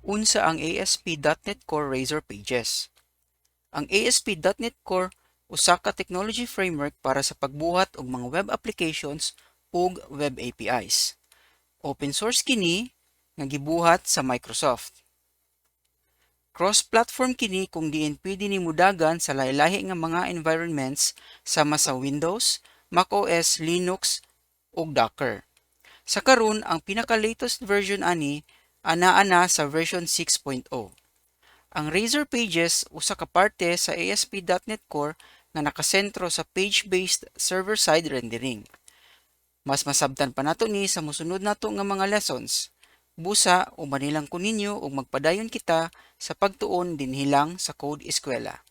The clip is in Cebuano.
Unsa ang ASP.NET Core Razor Pages? Ang ASP.NET Core usa ka technology framework para sa pagbuhat og mga web applications ug web APIs. Open source kini nga gibuhat sa Microsoft. Cross-platform kini kung diin pwede ni modagan sa lahi-lahi nga mga environments sama sa Windows, macOS, Linux ug Docker. Sa karon, ang pinaka-latest version ani anaa na sa version 6.0. Ang Razor Pages usa ka parte sa ASP.NET Core nga nakasentro sa page-based server-side rendering. Mas masabtan pa nato ni sa mosunod nato nga mga lessons. Busa, ubani lang ko ninyo ug magpadayon kita sa pagtuon dinhi lang sa Code Eskwela.